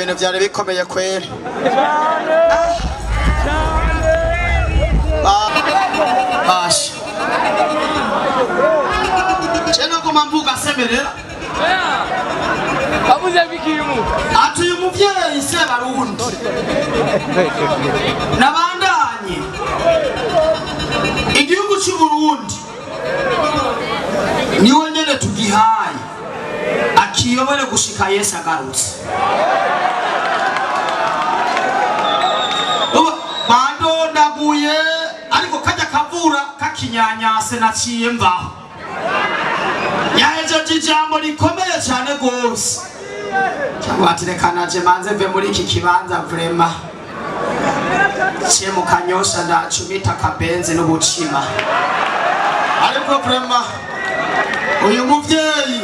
Ibintu byari bikomeye kweri. Basha, je naguma mvuga semerera. Avuze bikimu. Ati uyu muvyeyi Sebarundi nabandanye igihugu c'Uburundi, niwe nyene tugihaye akiyobore gushika Yesu agarutse. Ubu bandondaguye, ariko kajya kavura kakinyanyase naciye mvaho. Yahejeje ijambo rikomeye cyane rwose, cyangwa ati reka naje manze mve muri iki kibanza, vraiment ciye mu Kanyosha ndacumita akabenzi n'ubucima. Ariko vraiment uyu muvyeyi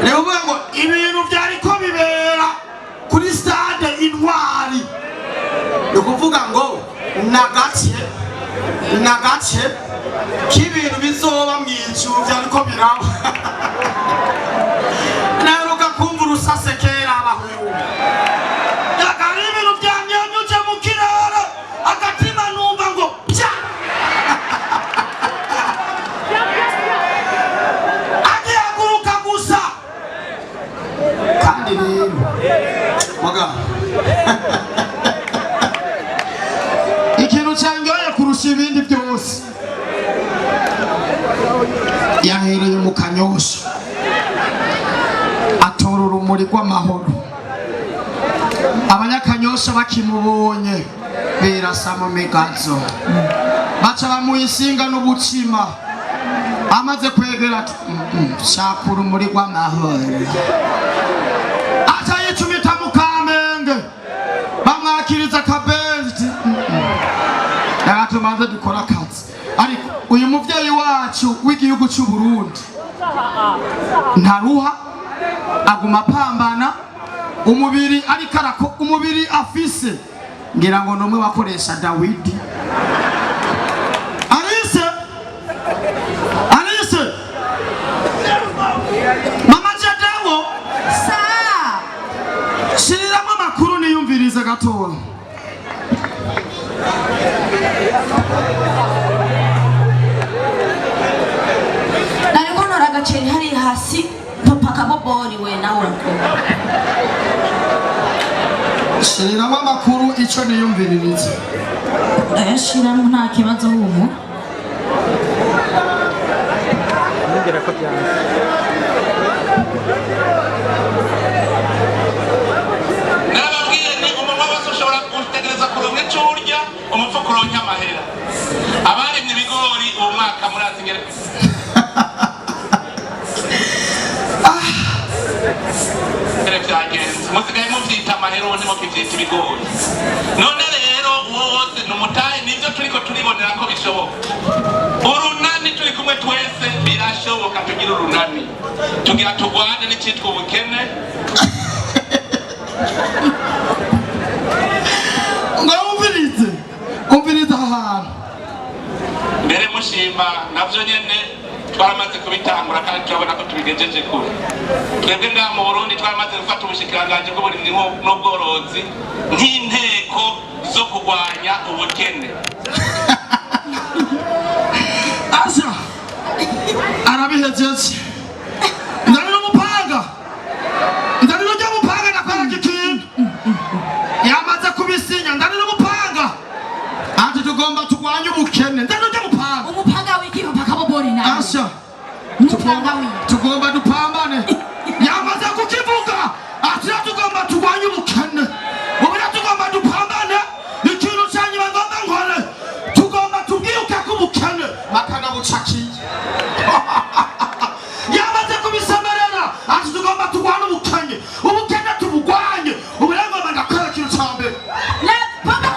ni ukuvuga ngo ibintu vyariko bibera kuri stade Intwari, ni ukuvuga ngo nagace nagace k'ibintu bizoba mw'ijuru vyariko biraba. Naheruka kumva urusase kera, abahungu. Hari ibintu vyanyanyuje mu kirere, agatima numva ngo pya agihaguruka gusa. Kandi rero muga ikintu cyangoye kurusha ibindi byose, yahereye mu Kanyosha atora urumuri rw'amahoro. Abanyakanyosha bakimubonye birasa mu migazo, baca bamuha isinga n'ubucima. Amaze kwegera ati: "Shaka urumuri rw'amahoro." Aca yicumita mu Kamenge, bamwakiriza akabenzi ati: Reka tubanze dukore akazi." Ariko uyu muvyeyi wacu w'igihugu c'u Burundi ntaruha, aguma apambana umubiri, ariko arako umubiri afise ngira ngo numwe wakoresha Dawidi. Alice, Alice, mama Jadawo. Sa. Shiriramwo amakuru niyumvirize gatoya. Nariko ntora agaceri hariya hasi, papa kabobori we nawe urakora. Shiriramwo amakuru ico niyumviririze. Ndayashiramo, nta kibazo, humura. Nongera ko byanze. Narababwiye ni umunwa wose ushobora gutegereza kuronka ico urya, umufuko uronke amahera. Abarimye ibigori uwo mwaka murazi ingene vyagenze, musigaye muvyita amahera, ubu ntimukivyita ibigori. None rero uwo wose ni umutahe, nivyo turiko turibonera ko bishoboka. Urunani turi kumwe twese birashoboka, tugira urunani, tugira turwane n'icitwa ubukene. Ngo wumvirize, umvirize aha hantu. Mbere mushima navyo nyene twaramaze kubitangura kandi turabona ko tubigejeje kure. Twebwe ngaha mu Burundi twaramaze gufata ubushikiranganji bw'uburimyi n'ubworozi nk'inteko zo kurwanya ubukene. Aza arabihejeje: "Nzanira umupanga, nzanira urya mupanga, ndakwereka ikintu." Yamaze kubisinya: "Nzanira umupanga." Ati: "Tugomba turwanye ubukene, nzanira urya mupanga." Umupanga w'iki, papa kabobori nawe? Asha. Umupanga w'iki? Tugomba dupambane. Yamaze kukivuga ati: "Rero tugomba turwanye ubukene, ubu rero tugomba dupambane. Ikintu cya nyuma ngomba nkore, tugomba tubwiruke ko ubukene bakanabucakiye." Yamaze kubisemerera ati: "Tugomba turwane ubukene, ubukene tubugwanye. Ubu rero ngomba ndakora ikintu cya mbere." Na papa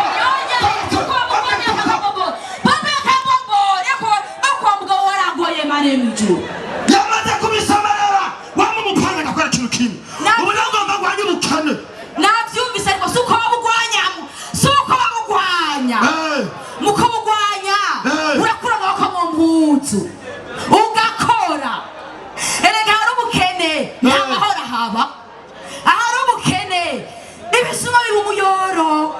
yoya papa kabobori, papa kabobori ako mugabo warangoye mane mw'ijuru. Yamaze kubisemerera: "Wampa umupanga, ndakora ikintu kimwe. Ubu rero ngomba ndwanye ubukene." Navyumvise, ariko si uko babugwanyamo, si uko babugwanya. Mu kubugwanya urakura amaboko mu mpuzu ugakora. Erega hari ubukene nta mahoro ahaba, ahari ubukene. Biba umuyoro.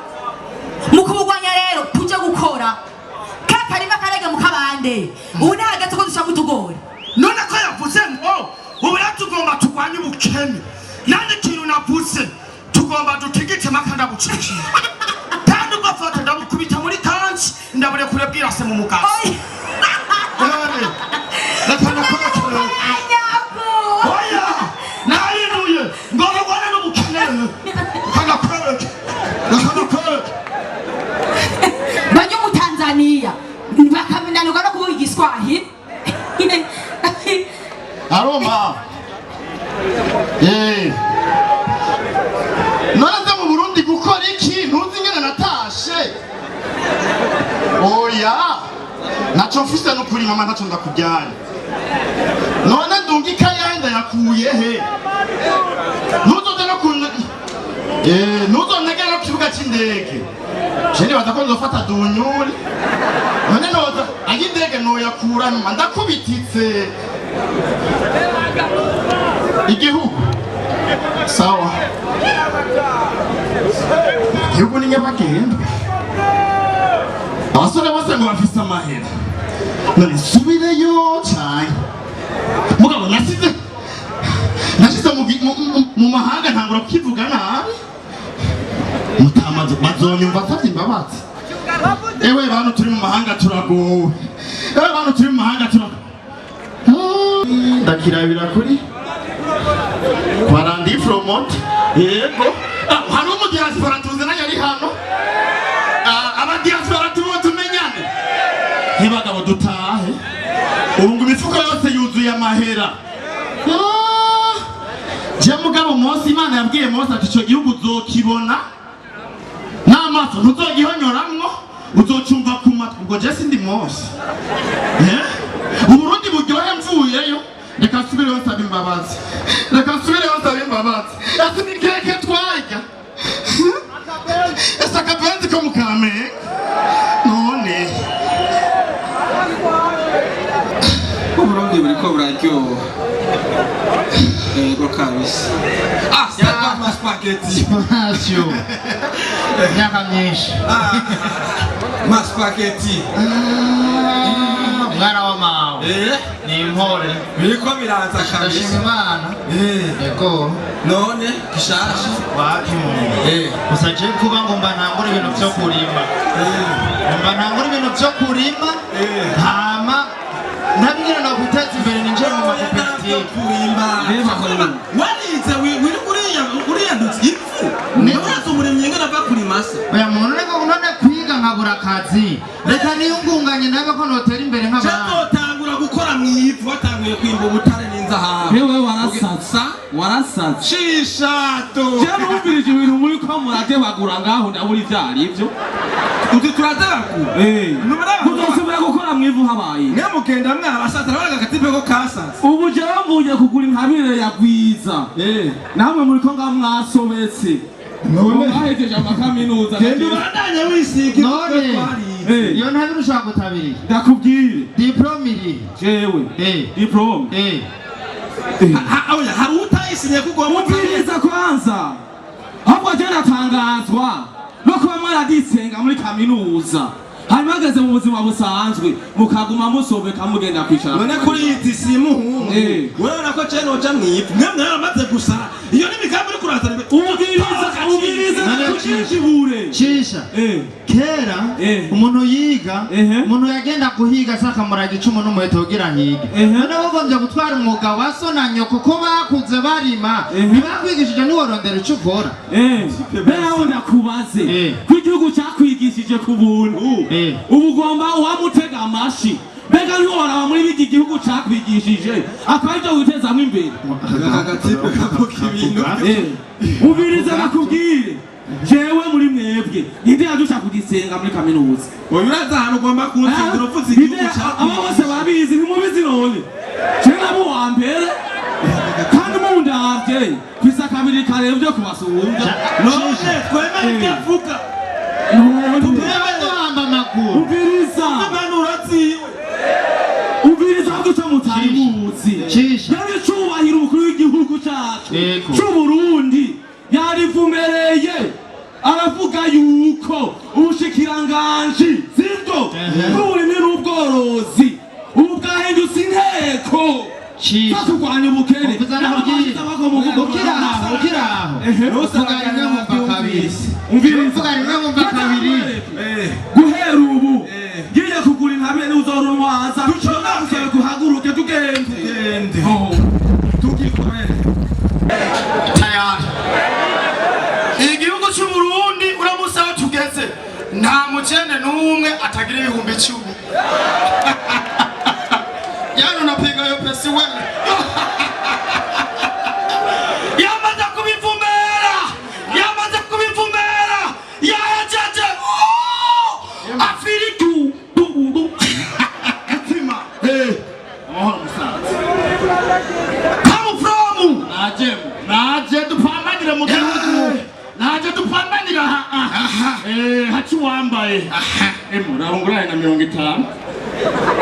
Mu kubugwanya rero tuje gukora ka karima karege mu kabande. Ubu ntihageze ko dushaka utugori. None ko yavuze ngo ubu rero tugomba turwanye ubukene, nanjye ikintu navuze, tugomba dutigite maka ndabucikira, kandi ubwo foto ndabukubita muri kansi, ndaburekure bwirase mu mugaso. Oya. Reka nakwerekere. Anyagu. Oya, nayinuye ngo rugwane n'ubukene. Reka nakwereke, reka nakwereke. Bajya mu Tanzania bakaminanirwa no kuvuga Igiswahili. Aroma. Eh. None nze mu Burundi gukora iki? Ntuzi ingene natashe? Oya. Ntaco mfise n'ukuri mama, ntaco ndakujyanye. None ndunga ikayahe, ndayakuye he? Ntuzoze no kun ntuzontegere no ku kibuga c'indege. Je nibaza ko nzofata dunyuri. None noza aho indege noyakura mama, ndakubititse. Igihugu sawa, igihugu ni nyabagendwa, abasore bose ngo bafise amahera. None nsubireyo cane, mugabo nasize mu mahanga, ntangura kukivuga nabi, mutamaze bazonyumva nsavye imbabazi. Ewe bantu turi mu mahanga turagowe, ewe bantu turi mu mahanga turagowe. Ndakirabira kuri kwa Randi Promote. Yego. Ah, hari umu diaspora tuzananye ari hano. Ah, aba diaspora tubo tumenyane, ntibagabo dutahe. Ubu ngo imifuko yose yuzuye amahera. Ah, je mugabo Mose, Imana yabwiye Mose ati: "Ico gihugu uzokibona n'amaso, ntuzogihonyoramwo, uzocumva ku matwi." Ubwo je sindi Mose. Eh? Uburundi buryohe mvuyeyo. Reka nsubireyo nsaba imbabazi, reka nsubireyo nsaba imbabazi. Ese ni keke twarya? Ese akabenzi ko mu Kamenge? None Uburundi buriko buraryoha, yego kabisa. Ah, c'est ma spaghetti. Masyo, imyaka myinshi. Ah, ma spaghetti. Ah, mwana wa mawe. Ni impore. Biriko biraza Ndashima kabisa. Imana. Yego. None gishasha? Wapi muntu. Gusa je kuba ngo mba ntangura ibintu vyo kurima, mba ntangura ibintu vyo kurima, hama ntabwira no guteza imbere, ninjire mu makoperative. Kurimba warize, wirirwa uriyandutse ivu, uraza umurimyi ingene ava kurima se? Oya muntu, reka none kwiga nkabura akazi, reka niyungunganye nabe ko notera imbere nk'abandi. Cyangwa gukora mu ivu, watanguye kwimba ubutare n'inzahabu. Yewe, warasaza, warasaza. Shishato. Jewe numvirije ibintu muri ko muradebagura ngaho, ndabura ivyo arivyo. Uti turadebagura? Eh. Muzosubira gukora mu ivu habaye? Mwe mugenda mwarasaza, urabona agatipe ko kasaze. Ubu jewe mvuye kugura intabire ya Gwiza, namwe muriko nga mwasobetse, mwahejeje amakaminuza. Genda ubandanye wisiga. None iyo ntabire ushaka gutabirira? Ndakubwire. Diplôme iri? Jewe diplôme? Oya, hari utayisinye kugomba. Umviriza kwanza. Ahubwo jewe natangazwa no kuba mwaradisenga muri kaminuza, hanyuma hageze mu buzima busanzwe mukaguma musobeka, mugenda kwicara. None kuri iyi tisi muhungu, urabona ko je noja mwivu, mwe mwaramaze gusara, iyo ni imigambi uri kurazana imbere. Umviriza, umviriza, kujijibure. Shisha, kera umuntu yiga, umuntu yagenda guhiga se akamuraga icumu n'umuheto kugira hige. None bagombye gutwara umwuga wa so na nyoko ko bakuze barima, ntibakwigishije, ntiworondera icyo ukora. Be nawe ndakubaze, ko igihugu cyakwigishije ku buntu, ubu ugomba uwamutega amashi? Mbega ntiworaba muri biki gihugu cakwigishije akaba arivyo witezamwo imbere? Agatipe kavuga ibintu. Umviriza nakubwire, jewe muri mwebwe ninde yadusha kugisenga muri kaminuza? Oya, uraza ahantu ugomba kunsindira uvuze igihugu. Abo bose babizi, ntimubizi? None jewe nabo uwa mbere, kandi mundavye kwisa kabiri kare vyo kubasumbya. None twemere ibyo avuga? None duhamba amaguru. Umviriza. Impanuro ziwe. Umviriza, ahubwo ico mutari muzi, yari icubahiro umukuru w'igihugu cacu c'Uburundi yarivumereye. Aravuga yuko ubushikiranganji, sibyo, bw'uburimyi n'ubworozi ubu bwahindutse inteko zo kurwanya ubukene. Ukiri aho, ukiri aho, uvuga rimwe nkumva kabiri. Uvuga rimwe nkumva kabiri. Guhera ubu ngiye kugura intabire n'uzorunwaza, dushobora guhaguruke tugende. Tugikore tayari. Igihugu cy'u Burundi uramutse aho tugeze, nta mukene n'umwe atagira 10,000. Yani unapiga yo pesi wewe, yamaze kubivumera, yamaze kubivumera, yahejeje. Oh! Afiri du du du Mutima. Amahoro musaza. Come from Naje, naje dupambanire mu gihugu, naje dupambanire aha. Haci wambaye murabungurane na 50.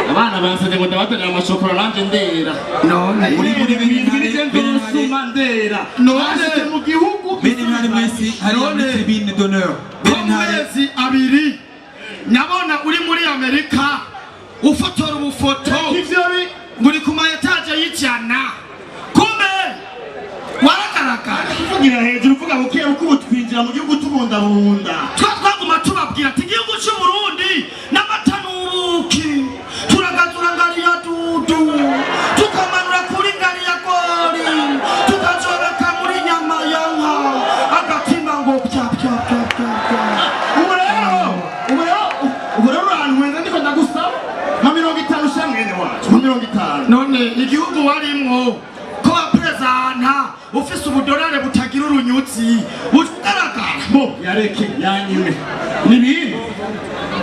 Abana bansabye ngo ndabazanire amashokora, nanje ndera. None Muri Ndwirije nzosuma ndera. None. Nashitse mu gihugu. Bene ntari mwese hariya muri None. tribune d'honneur. Ko Bene mu ntari. mezi 2 nabona uri muri Amerika ufotora ubufoto Ivyo bi ngo uri ku ma étages y'100, kumbe waragaragara. Kuvugira hejuru, uvuga buke uko ubu twinjira mu gihugu tubundabunda. Twa twaguma tubabwira ati igihugu cy'u Burundi n'amata n'ubuki, turagazura ngariya dudu, tukamanura kuri ngariya gori, tukazoreka muri nyama ya nka, agatima ngo pya pya pya pya pya. Ubu rero urantwenza, ndiko ndagusaba nka 50 sha mwene wacu, nka 50. None igihugu warimwo ko waperezanta ufise ubudorare butagira urunyutsi bugaragara? Bo yareke yanyime nibindi.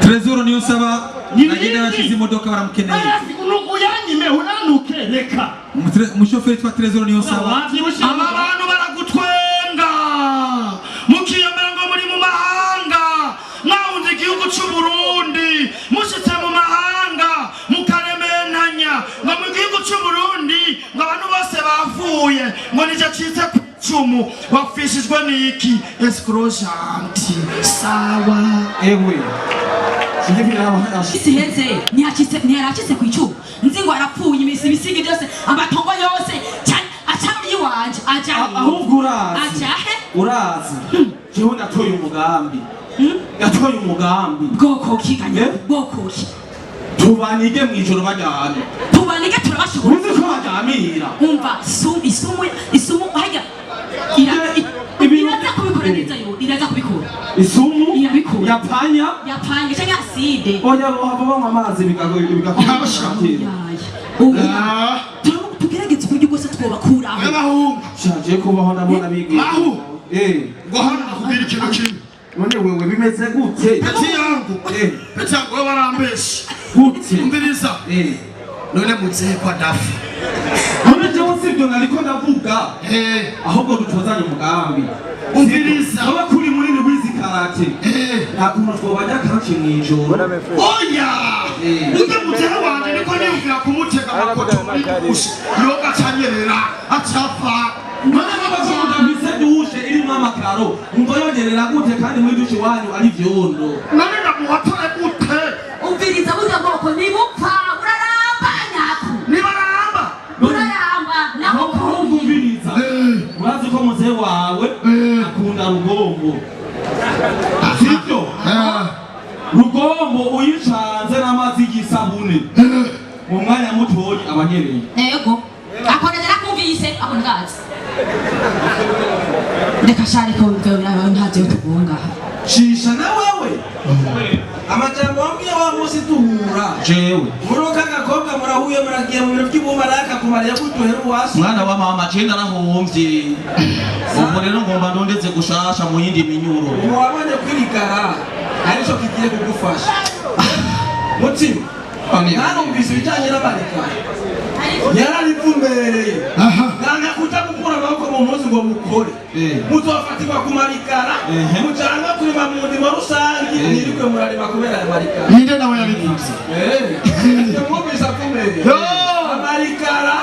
Trésor niyo nsaba. Ni Agenda ibindi. arashize imodoka, baramukeneye. Basi uyanyime unanuke reka. Umushoferi twa Trésor niyo nsaba. Wavyibushe. Aba bantu baragutwenga, mukiyemera ngo muri mu mahanga, mwahunze igihugu c'u Burundi, mushitse mu mahanga mukarementanya ngo mu gihugu c'u Burundi ngo abantu bose bavuye, ngo nije citse ku icumu. Wafishijwe n'iki? Escrojanti sawa. Ewe. Isi heze ntiyacitse, ntiyaracitse ku icumu, nzi ngo arapfuye imisi ibisigi byose, amatongo yose cyane aca iwanje aja he? Ahubwo urazi. Aja he? Urazi jewe ndatoye umugambi, ndatoye umugambi. Bwoko ki kanya? Eh? Bwoko ki? Tubanige mw'ijoro bajyane. Tubanige, turabashobora. Uzi ko baryamira. Umva, isumu harya iraza kubikora neza, yo iraza kubikora. Isumu? Irabikora. Yapanya. Yapanga cyangwa acide. Oya, bohava banywa amazi bigakora. Oya, tugerageze uburyo bwose twobakuraho. Abahungu. Shaje kubaho ndabona bigiye. Mahu. Eh. Ngo hano nakubwira ikintu kimwe. None wewe bimeze gute? Petit yangu. Eh. Petit yangu, wewe warambeshe. Gute? Umviriza. Eh. None muzehe kwa dafi? None jewe sibyo nariko ndavuga. Eh. Ahubwo dutozanye umugambi. Umviriza. Wowe kuri munini wizi karate. Eh. Nta kuntu twobajya karate mw'ijoro. Oya. Eh. Ujye muzehe wanje niko niyumvira kumutega amakoto muri douche, yoga acanyerera acafa. None nk'abazungu bafise douche irimwo amakaro, umva yongerera gute kandi muri douche iwanyu ari vyondo? None ndamuhatore gute? Umviriza, burya bwoko ntibupfa, buraramba nyaku. Nibaramba. Buraramba naho. Ahubwo umviriza, urazi ko muzehe wawe akunda rugombo, sibyo? Rugombo uyicanze n'amazi y'isabune, mu mwanya mutoyi abanyereye. Yego, akoneza nakumvise, ako ndazi. Reka shari ko ntazi yo tugonga. Shisha na wewe. Amajambo wambwiye wa munsi duhura. Jewe? Muri ka gakobwa murahuye, muragiye mu biro by'ubumaraka kumariya kuduhera uwasu. Mwana wa mama, je narahomvye, ubu rero ngomba ndondeze gushasha mu yindi minyuro. Ubu wabonye kwirigara arico kigiye kugufasha, mutima. Ntarumvise ibijyanye n'amarigara, yararivumbereye nanga kuja gukura amaboko mu mpuzu ngo mukore. Muzofatirwa ku marigara. Mujanwa kurima mu ndimo rusangi, mwirigwe murarima kubera ayo marigara. Ninde nawe yabivuze? Mwumvise akomeye amarigara,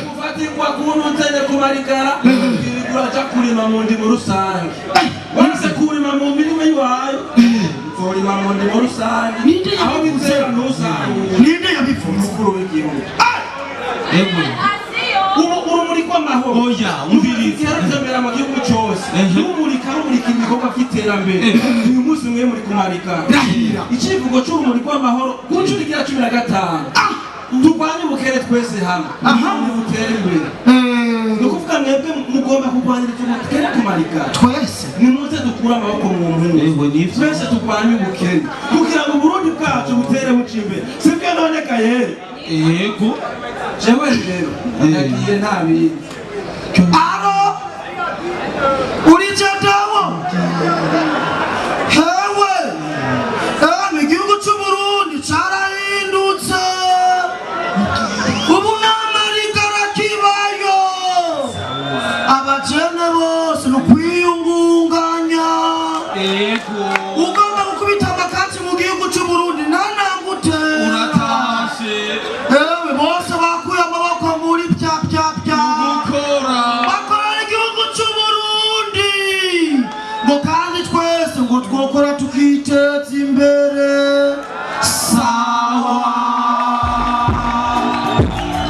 gufatirwa kuntu nzenye ku marigara, wirirwa uraja kurima mu ndimo rusange, wanse kurima. mu mirima y'iwayo, nzorima mu ndimo rusange. Ninde Aho yabivuze? bizera ntusarure. Ninde yabivuze? Umukuru w'igihugu. Ewe. Ubu urumuri rw'amahoro Oya, umviriza. rutembera mu gihugu cyose, Ehe. rumurika, rumurika ibikorwa by'iterambere. Uyu munsi mwe muri kumarika. Rahira. Icivugo c'urumuri rw'amahoro ku nshuro igira 15: turwanye ubukene twese hamwe, uburundi butere imbere. Ni ukuvuga mwebwe mugomba kurwaniriza ubukene kumarika. Twese. Nimuze dukure amaboko mu mpuzu. Ewe, nivyo. Twese turwanye ubukene kugira ngo uburundi bwacu butere buca imbere, sibyo none kayeri? Yego. Jewe rero ndagiye, nta bindi. Aro uri dawo hewe, emwe, igihugu c'Uburundi carahindutse, ubu n'amarigara kibayo, abajene bose ni ukwiyungunganya. Yego. Ugomba gukubita amakatsi mu gihugu c'Uburundi ntanangutera. Uratashe. Ewe, bose bakuye amaboko muri pya pya pya. Gukora. Bakorera igihugu c'Uburundi, ngo kandi twese ngo twokora tukiteza imbere.